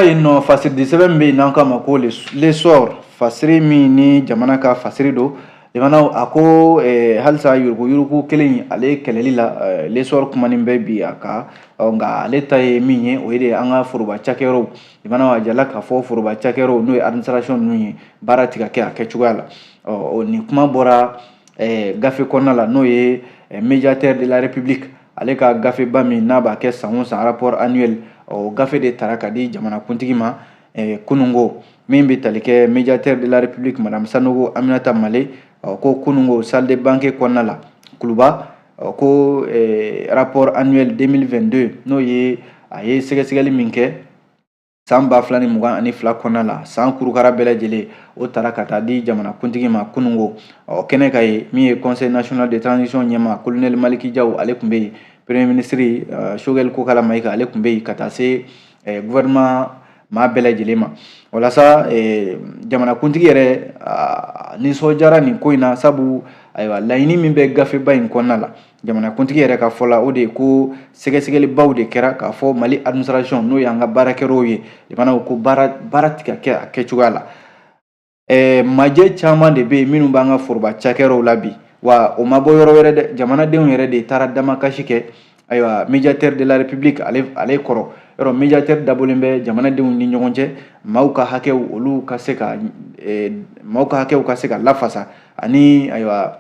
Yen nɔ, fasiridi sɛbɛn bɛ yen n'an k'a ma ko L'Essor, fasiri min ni jamana ka fasiri don. Limanaw, a ko halisa yuruguyurugu kelen in, ale kɛlɛli la, L'Essor kumanin bɛ bi a kan. Nka ale ta ye min ye, o ye de an ka foroba cakɛyɔrɔw. Limanaw, a jala k'a fɔ foroba cakɛyɔrɔw, n'o ye administration ninnu ye, baara tɛ ka kɛ a kɛcogoya la. Ɔ, nin kuma bɔra gafe kɔnɔna la, n'o ye Médiateur de la République, ale ka gafeba min n'a b'a kɛ san o san, rapport annuel. O gafe de tara ka di jamanakuntigi ma kunungo. Min bɛ tali kɛ Médiateur de la République, Madame Sanogo Aminata Male, ko kunungo, salle de banquet kɔnɔna la Kuluba, ko rapport annuel 2022, n'o ye a ye sɛgɛsɛgɛli min kɛ san 2022 kɔnɔna la, san kurukara bɛɛ lajɛlen, o taara ka taa di jamanakuntigi ma kunungo. Ɔ, kɛnɛ ka ye min ye, Conseil national de transition ɲɛmaa, Colonel Malick Diaw, ale tun bɛ yen, Premier ministre Choguel Kokalla Maïga, ale tun bɛ yen, ka taa se gouvernement maa bɛɛ lajɛlen ma. Walasa jamanakuntigi yɛrɛ nisɔndiyara nin ko in na, sabu ayiwa, laɲini min bɛ gafeba in kɔnɔna la, jamanakuntigi yɛrɛ ka fɔ la, o de ye ko sɛgɛsɛgɛlibaw de kɛra k'a fɔ Mali administration, n'o y'an ka baarakɛyɔrɔw ye, limanaw, ko baara tɛ ka kɛ a kɛcogoya la. Majɛ caman de bɛ yen minnu b'an ka foroba cakɛyɔrɔw la bi. Wa o ma bɔ yɔrɔ wɛrɛ dɛ, jamanadenw yɛrɛ de taara damakasi kɛ, ayiwa, Médiateur de la République ale kɔrɔ. Yɔrɔ médiateur dabɔlen bɛ jamanadenw ni ɲɔgɔn cɛ, maaw ka hakɛw, olu ka se ka maaw ka hakɛw ka se ka lafasa, ani ayiwa,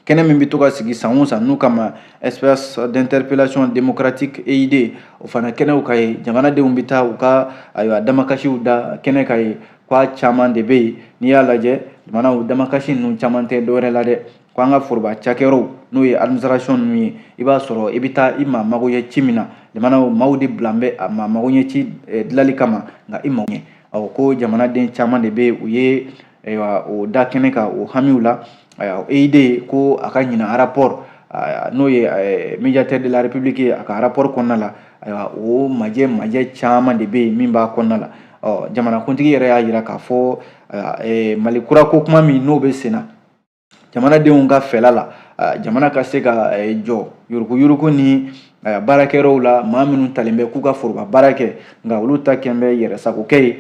kɛnɛ min bɛ to ka sigi san o san n'u kama espace d'interpellation démocratique, EID, o fana kɛnɛw ka ye, jamanadenw bɛ taa u ka, ayiwa, damakasiw da kɛnɛ ka ye. K'a caman de bɛ yen, n'i y'a lajɛ, jamanaw damakasi ninnu caman tɛ dɔwɛrɛ la dɛ, ko an ka foroba cakɛyɔrɔw, n'o ye administration ninnu ye, i b'a sɔrɔ i bɛ taa i maa mago ɲɛ ci min na, jamanaw maaw de bila bɛ a maa mago ɲɛ ci dilanli kama, nka i mago ɲɛ. Ɔ, ko jamanaden caman de bɛ yen, u ye, ayiwa, o da kɛnɛ kan o hamiw la. Ayiwa, EID ko a ka ɲina rapport, n'o ye Médiateur de la République ye, a ka rapport kɔnɔna la, ayiwa, o majɛ majɛ caman de bɛ yen min b'a kɔnɔna la. Ɔ, jamanakuntigi yɛrɛ y'a jira k'a fɔ Mali kura ko kuma min n'o bɛ sen na, jamanadenw ka fɛla la, jamana ka se ka jɔ yuruguyurugu ni baarakɛyɔrɔw la, maa minnu talen bɛ k'u ka foroba baara kɛ, nka olu ta kɛn bɛ yɛrɛsagokɛ ye.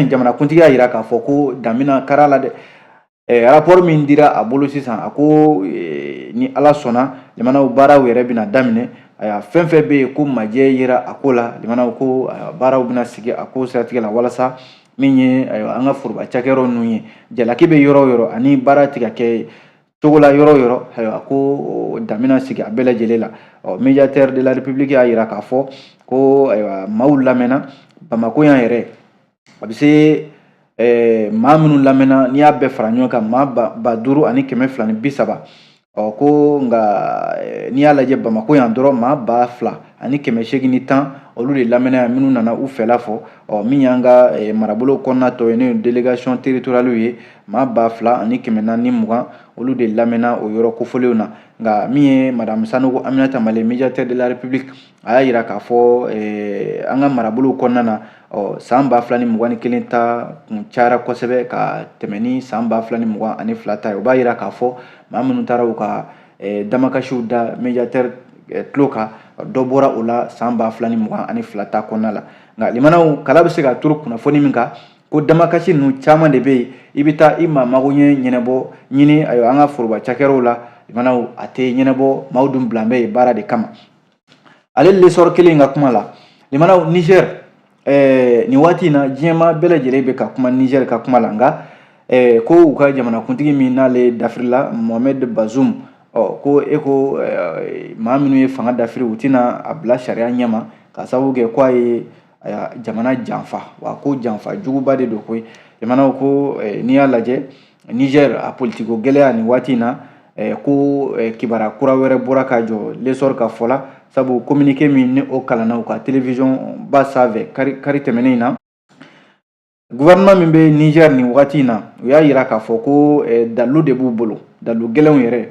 Jamanakuntigi y'a jira k'a fɔ ko danbina kara la dɛ. Rapport min dira a bolo sisan, a ko ni Ala sɔnna, jamanaw baaraw yɛrɛ bɛna daminɛ. Ayiwa, fɛn fɛn bɛ yen ko majɛ yera a ko la, jamanaw ko baaraw bɛna sigi a ko siratigɛ la, walasa min ye, ayiwa, an ka foroba cakɛyɔrɔ ninnu ye, jalaki bɛ yɔrɔ o yɔrɔ ani baara tɛ ka kɛ cogo la yɔrɔ o yɔrɔ, ayiwa, ko dan sigi a bɛɛ lajɛlen la. Ɔ, Médiateur de la République y'a jira k'a fɔ ko, ayiwa, maaw lamɛnna Bamakɔ yan yɛrɛ. A bɛ se maa minnu lamɛnna, n'i y'a bɛɛ fara ɲɔgɔn kan, maa 5230. Ɔ, ko nka n'i y'a lajɛ Bamakɔ yan dɔrɔn, maa 2810, olu de lamɛnna yan, minnu nana u fɛla fɔ. Ɔ, min y'an ka marabolo kɔnɔna tɔ ye, n'o ye délégation territoriale ye, maa 2420, olu de lamɛnna o yɔrɔ kofɔlenw na. Nka min ye Madame Sanogo Aminata Male, Médiateur de la République, a y'a jira k'a fɔ an ka marabolo kɔnɔna na, ɔ, san 2021 ta kun cayara kosɛbɛ ka tɛmɛ ni san 2022 ta ye. O b'a jira k'a fɔ maa minnu taara u ka damakasiw da médiateur tulo kan, dɔ bɔra o la san 2022 ta kɔnɔna la. Nka limanaw, kala bɛ se ka turu kunnafoni min kan, ko damakasi ninnu caman de bɛ yen, i bɛ taa i maa mago ɲɛ ɲɛnabɔ ɲini, ayiwa, an ka foroba cakɛyɔrɔw la, limanaw, a tɛ ɲɛnabɔ. Maaw dun bila bɛ yen baara de kama. Ale L'Essor kelen ka kuma la, limanaw, Niger, nin waati in na, diɲɛma bɛɛ lajɛlen bɛ ka kuma Niger ka kuma la. Nka ko u ka jamanakuntigi min n'ale dafirila, Mohamed Bazoum, ɔ, ko e ko maa minnu ye fanga dafiri, u tɛna a bila sariya ɲɛma, ka sababu kɛ ko a ye jamana janfa, wa ko janfa juguba de don koyi. Jamanaw ko n'i y'a lajɛ Niger, a politiko gɛlɛya nin waati in na, ko kibaruya kura wɛrɛ bɔra ka jɔ L'Essor ka fɔ la, sabu communiqué min ni o kalanna u ka télévision ba sanfɛ kari tɛmɛnen in na, gouvernement min bɛ Niger nin waati in na, u y'a jira k'a fɔ ko dalilu de b'u bolo, dalilu gɛlɛnw yɛrɛ.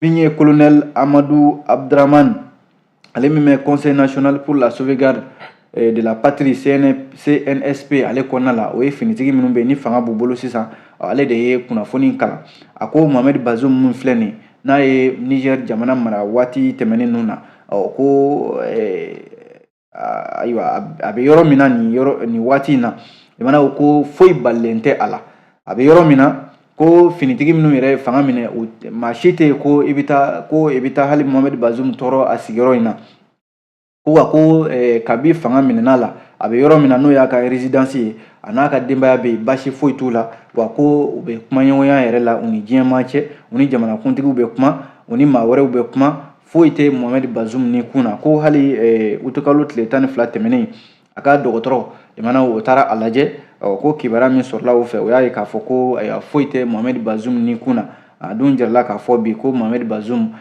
Min ye Colonel Amadou Abdramane, ale min bɛ Conseil national pour la sauvegarde de la patrie, CNSP, ale kɔnɔna la, o ye finitigi minnu bɛ yen ni fanga b'u bolo sisan, ale de ye kunnafoni kalan. A ko Mohamed Bazoum min filɛ nin, n'a ye Niger jamana mara waati tɛmɛnen ninnu na, ɔ, ko Ayiwa, a bɛ yɔrɔ min na nin yɔrɔ nin waati in na, limanaw, ko foyi balilen tɛ a la. A bɛ yɔrɔ min na, ko finitigi minnu yɛrɛ ye fanga minɛ, maa si tɛ yen ko i bɛ taa, ko i bɛ taa hali Mohamed Bazoum tɔɔrɔ a sigiyɔrɔ in na. Ko wa ko kabi fanga minɛna la, a bɛ yɔrɔ min na, n'o y'a ka résidence ye, a n'a ka denbaya bɛ yen, baasi foyi t'u la. Wa ko u bɛ kumaɲɔgɔnya yɛrɛ la u ni diɲɛmaa cɛ, u ni jamanakuntigiw bɛ kuma, u ni maa wɛrɛw bɛ kuma. Foyi tɛ Mohamed Bazoum ni kun na. Ko hali utukalo tile 12 tɛmɛnen, a ka dɔgɔtɔrɔ limanaw, o taara a lajɛ. Ko kibaruya min sɔrɔla o fɛ, o y'a ye k'a fɔ ko ayiwa, foyi tɛ Mohamed Bazoum ni kun na. A dun jirala k'a fɔ bi ko Mohamed Bazoum,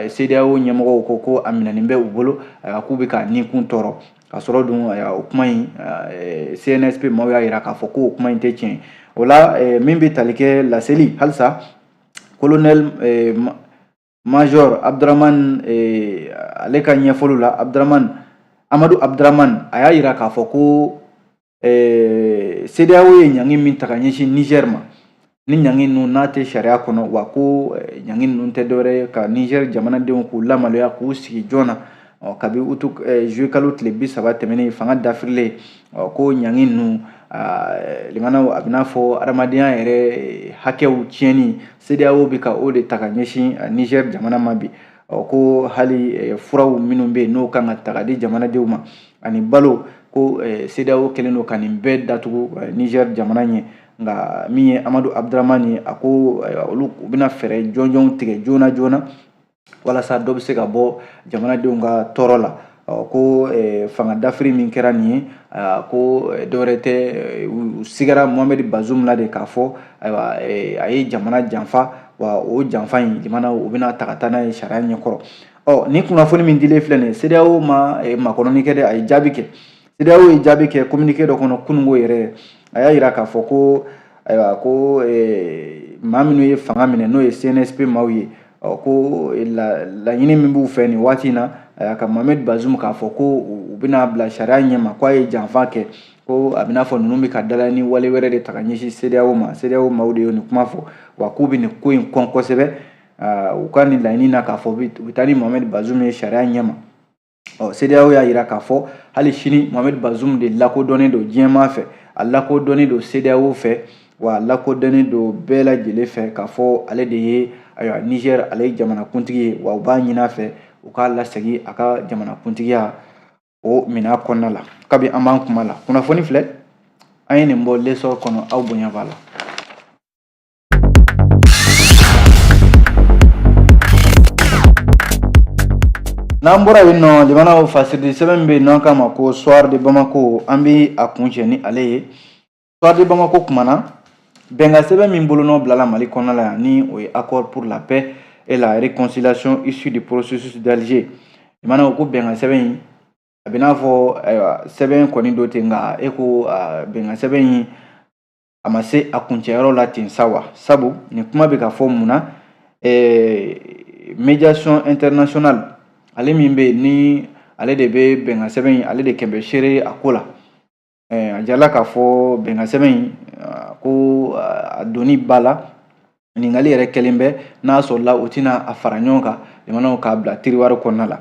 CEDEAO ɲɛmɔgɔw ko ko a minɛnen bɛ u bolo, k'u bɛ k'a ni kun tɔɔrɔ. Ka sɔrɔ dun, o kuma in, CNSP maaw y'a jira k'a fɔ ko o kuma in tɛ tiɲɛ. O la, min bɛ tali kɛ laseli halisa, colonel major Abdramane, ale ka ɲɛfɔliw la, Abdramane Amadu Abdramane, a y'a jira k'a fɔ ko CEDEAO ye ɲangi min ta ka ɲɛsin Niger ma, ni ɲangi ninnu n'a tɛ sariya kɔnɔ, wa ko ɲangi ninnu tɛ dɔwɛrɛ ye ka Niger jamanadenw k'u lamaloya, k'u sigi joona. Kabi utu juillet kalo tile 30 tɛmɛnen, fanga dafirilen, ko ɲangi ninnu, limanaw, a bɛ n'a fɔ adamadenya yɛrɛ hakɛw tiɲɛni, CEDEAO bɛ ka o de ta ka ɲɛsin Niger jamana ma bi. Ko hali furaw minnu bɛ yen n'o kan ka ta ka di jamanadenw ma ani balo, ko CEDEAO kɛlen don ka nin bɛɛ datugu Niger jamana ɲɛ. Nka min ye Amadu Abdramane ye, a ko olu u bɛna fɛɛrɛ jɔnjɔnw tigɛ joona joona walasa dɔ bɛ se ka bɔ jamanadenw ka tɔɔrɔ la. Ko fanga dafiri min kɛra nin ye, ko dɔwɛrɛ tɛ, u sigara Mohamed Bazoum la de k'a fɔ ayiwa, a ye jamana janfa, wa o janfa in, jamana, u bɛna ta ka taa n'a ye sariya ɲɛkɔrɔ. Ɔ ni kunnafoni min dilen filɛ nin ye, CEDEAO ma makɔnɔni kɛ dɛ, a ye jaabi kɛ. CEDEAO ye jaabi kɛ communiqué dɔ kɔnɔ kununko yɛrɛ. A y'a jira k'a fɔ ko ayiwa, ko maa minnu ye fanga minɛ, n'o ye CNSP maaw ye, ko laɲini min b'u fɛ nin waati in na, ka Mohamed Bazoum k'a fɔ ko u bɛna bila sariya ɲɛma, k'a ye janfa kɛ, ko a bɛ n'a fɔ ninnu bɛ ka dala ni wale wɛrɛ de ta ka ɲɛsin CEDEAO ma. CEDEAO maaw de ye nin kuma fɔ, wa k'u bɛ nin ko in kɔn kosɛbɛ, u ka nin laɲini na k'a fɔ u bɛ taa ni Mohamed Bazoum ye sariya ɲɛma. Ɔ CEDEAO y'a jira k'a fɔ hali sini, Mohamed Bazoum de lakodɔnnen don diɲɛmaa fɛ, a lakodɔnnen don CEDEAO fɛ, wa a lakodɔnnen don bɛɛ lajɛlen fɛ k'a fɔ ale de ye ayiwa Niger ale ye jamanakuntigi ye. Wa u b'a ɲini a fɛ u k'a lasegin a ka jamanakuntigiya o minɛn kɔnɔna la. Kabi an b'an kuma la, kunnafoni filɛ, an ye nin bɔ L'Essor kɔnɔ, aw bonya b'a la. N'an bɔra yen nɔ, limanaw, fasirili sɛbɛn min bɛ yen n'an k'a ma ko Soir de Bamako, an bɛ a kuncɛ ni ale ye. Soir de Bamako kumana bɛnkan sɛbɛn min bolonɔ bilala Mali kɔnɔna la yan, ni o ye accord pour la paix et la réconciliation issu du processus d'Alger. Limanaw, ko bɛnkan sɛbɛn in, a bɛ n'a fɔ ayiwa, sɛbɛn kɔni dɔ ten, nka e ko bɛnkan sɛbɛn in a ma se a kuncɛyɔrɔ la ten sa wa? Sabu nin kuma bɛ ka fɔ mun na? Médiation internationale, ale min bɛ yen, ni ale de bɛ bɛnkan sɛbɛn in, ale de kɛn bɛ seere a ko la. A jirala k'a fɔ bɛnkan sɛbɛn in, ko a donni ba la, ɲininkali yɛrɛ kɛlen bɛ n'a sɔrɔla u tɛna a fara ɲɔgɔn kan, limanaw, k'a bila tiroir kɔnɔna la.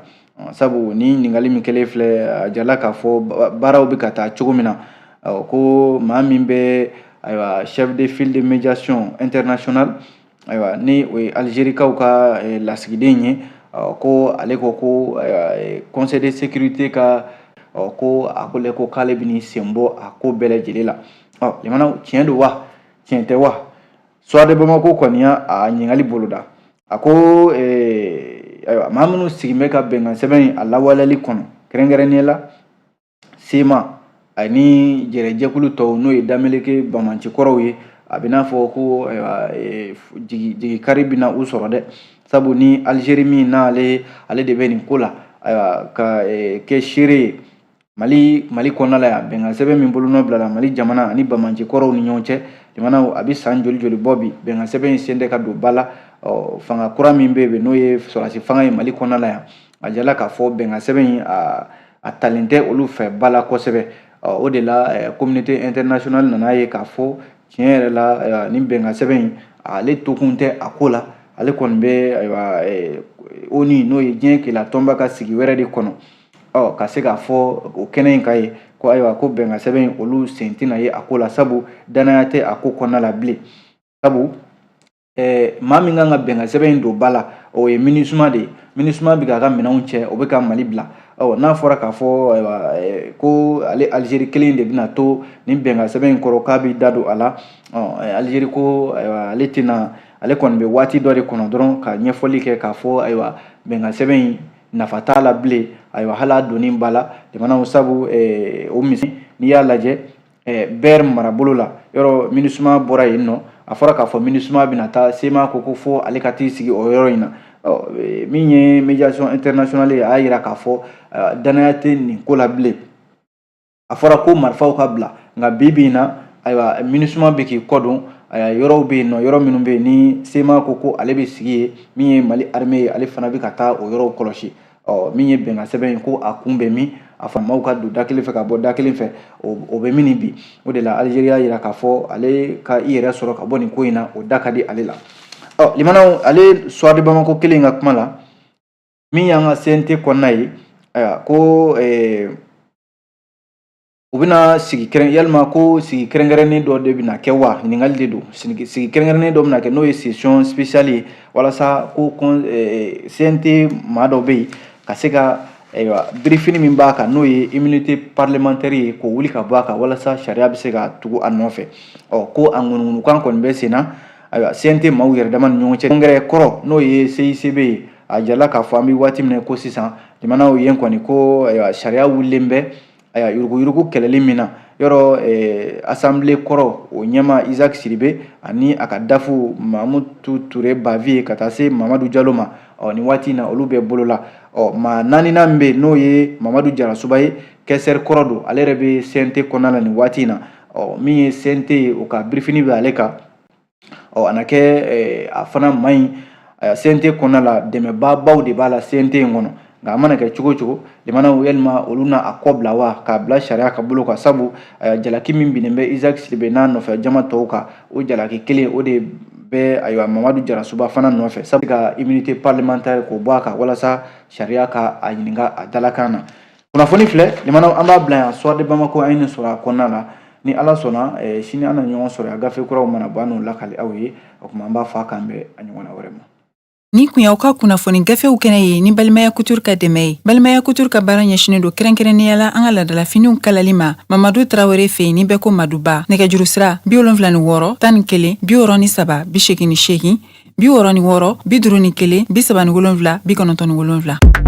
Sabu ni ɲininkali min kɛlen filɛ, a jirala k'a fɔ baaraw bɛ ka taa cogo min na, ko maa min bɛ ayiwa chef de file de médiation internationale, ayiwa, ni o ye Algérikaw ka lasigiden ye, ko ale ko ko conseil de sécurité ka ko a ko ko k'ale bɛn'i sen bɔ a ko bɛɛ lajɛlen la. Ɔ limanaw, tiɲɛ don wa, tiɲɛ tɛ wa? Soir de Bamako kɔni y'a a ɲininkali boloda. A ko ayiwa, maa minnu sigin bɛ ka bɛnkan sɛbɛn in a lawaleyali kɔnɔ, kɛrɛnkɛrɛnnenya la CMA ani jɛrɛjɛkulu tɔw, n'o ye dameleke banbaancikɔrɔw ye, a bɛ n'a fɔ ko ayiwa, jigikari bɛna u sɔrɔ dɛ. Sabu ni Algérie min n'ale ale de bɛ nin ko la, ayiwa, ka kɛ seere ye Mali kɔnɔna la yan, bɛnkan sɛbɛn min bolonɔ bilala Mali jamana ani banbaancikɔrɔw ni ɲɔgɔn cɛ, jamanaw, a bɛ san joli joli bɔ bi, bɛnkan sɛbɛn in sen tɛ ka don ba la. Ɔ fanga kura min bɛ yen, n'o ye sɔrɔdasi fanga ye Mali kɔnɔna la yan, a jirala k'a fɔ bɛnkan sɛbɛn in a talen tɛ olu fɛ ba la kosɛbɛ. O de la, communauté internationale nana ye k'a fɔ tiɲɛ yɛrɛ la, nin bɛnkan sɛbɛn in, ale tokun tɛ a ko la. Ale kɔni bɛ ayiwa ONU, n'o ye diɲɛ keleya tɔnba ka sigi wɛrɛ de kɔnɔ. Ɔ ka se k'a fɔ o kɛnɛ in kan yen ko ayiwa, ko bɛnkan sɛbɛn in, olu sen tɛna ye a ko la, sabu danaya tɛ a ko kɔnɔna la bilen, sabu maa min kan ka bɛnkan sɛbɛn in don ba la, o ye MINUSMA de ye. MINUSMA bɛ k'a ka minɛnw cɛ, o bɛ ka Mali bila. Ɔ n'a fɔra k'a fɔ ayiwa ko ale Algérie kelen de bɛna to nin bɛnkan sɛbɛn in kɔrɔ, k'a bɛ da don a la, ɔ Algérie ko ayiwa, ale tɛna, ale kɔni bɛ waati dɔ de kɔnɔ dɔrɔn ka ɲɛfɔli kɛ k'a fɔ ayiwa, bɛnkan sɛbɛn in nafa t'a la bilen. Ayiwa, hali a donni ba la jamanaw, sabu o misi n'i y'a lajɛ Ber marabolo la, yɔrɔ MINUSMA bɔra yen nɔ, a fɔra k'a fɔ MINUSMA bɛna taa, CMA ko ko fo ale ka t'i sigi o yɔrɔ in na. Min ye médiation internationale ye, a y'a jira k'a fɔ danaya tɛ nin ko la bilen. A fɔra ko marifaw ka bila, nka bi bi in na, ayiwa, MINUSMA bɛ k'i kɔ don. Yɔrɔw bɛ yen nɔ, yɔrɔ minnu bɛ yen ni CMA ko ko ale bɛ sigi yen, min ye Mali armée ye, ale fana bɛ ka taa o yɔrɔw kɔlɔsi. Ɔ min ye bɛnkan sɛbɛn ye, ko a kun bɛ min? A faamaw ka don da kelen fɛ ka bɔ da kelen fɛ, o bɛ min bi? O de la Algérie y'a jira k'a fɔ ale ka i yɛrɛ sɔrɔ ka bɔ nin ko in na, o da ka di ale la. Ɔ limanaw, ale Soir de Bamako kelen ka kuma la, min y'an ka CNT kɔnɔna ye, ayiwa, ko u bɛna sigi kɛrɛn, yalima ko sigi kɛrɛnkɛrɛnnen dɔ de bɛna kɛ wa? Ɲininkali de don. Sigi kɛrɛnkɛrɛnnen dɔ bɛna kɛ, n'o ye session spéciale ye, walasa ko CNT maa dɔ bɛ yen ka se ka ayiwa birifini min b'a kan, n'o ye immunité parlementaire ye, k'o wuli ka bɔ a kan, walasa sariya bɛ se ka tugu a nɔfɛ. Ɔ ko a ŋunuŋunukan kɔni bɛ sen na, ayiwa, CNT maaw yɛrɛ dama ni ɲɔgɔn cɛ. Congrès kɔrɔ, n'o ye CICB ye, a jirala k'a fɔ an bɛ waati min na ko sisan, jamanaw yen kɔni ko ayiwa, sariya wulilen bɛ, ayiwa, yuruguyurugu kɛlɛli min na yɔrɔ, assemblée kɔrɔ, o ɲɛmaa Isaac Sidibe ani a ka DAF Mamutu Ture Baviye, ka taa se Mamadu Jalo ma, ɔ nin waati in na, olu bɛ bolo la. Ɔ maa naaninan min bɛ yen, n'o ye Mamadu Jarasuba ye, questeur kɔrɔ don, ale yɛrɛ bɛ CNT kɔnɔna la nin waati in na. Ɔ min ye CNT ye, o ka birifini bɛ ale kan. Ɔ a na kɛ a fana man ɲi CNT kɔnɔna la, dɛmɛbaabaw de b'a la CNT in kɔnɔ. Nka a mana kɛ cogo o cogo, limanaw, yalima olu na a kɔ bila wa, k'a bila sariya ka bolo kan? Sabu jalaki min binnen bɛ Isaac Sidibe n'a nɔfɛ jama tɔw kan, o jalaki kelen o de bɛ ayiwa Mamadu Jarasuba fana nɔfɛ, sabu ka immunité parlementaire k'o bɔ a kan, walasa sariya ka a ɲininka a dalakan na. Kunnafoni filɛ limanaw, an b'a bila yan. Soir de Bamako, an ye nin sɔrɔ a kɔnɔna la. Ni Ala sɔnna, sini an na ɲɔgɔn sɔrɔ yan, gafe kuraw mana bɔ, an n'o lakali aw ye. O tuma an b'a fɔ a k'an bɛn a ɲɔgɔnna wɛrɛ ma. Nin kun y'aw ka kunnafoni gafew kɛnɛ ye ni Balimaya Couture ka dɛmɛ ye. Balimaya Couture ka baara ɲɛsinen don kɛrɛnkɛrɛnnenya la an ka ladalafiniw kalali ma Mamadu Tarawele fɛ yen, ni bɛɛ ko Maduba. Nɛgɛjuru sira 76 11 63 88, 66 51 37 97.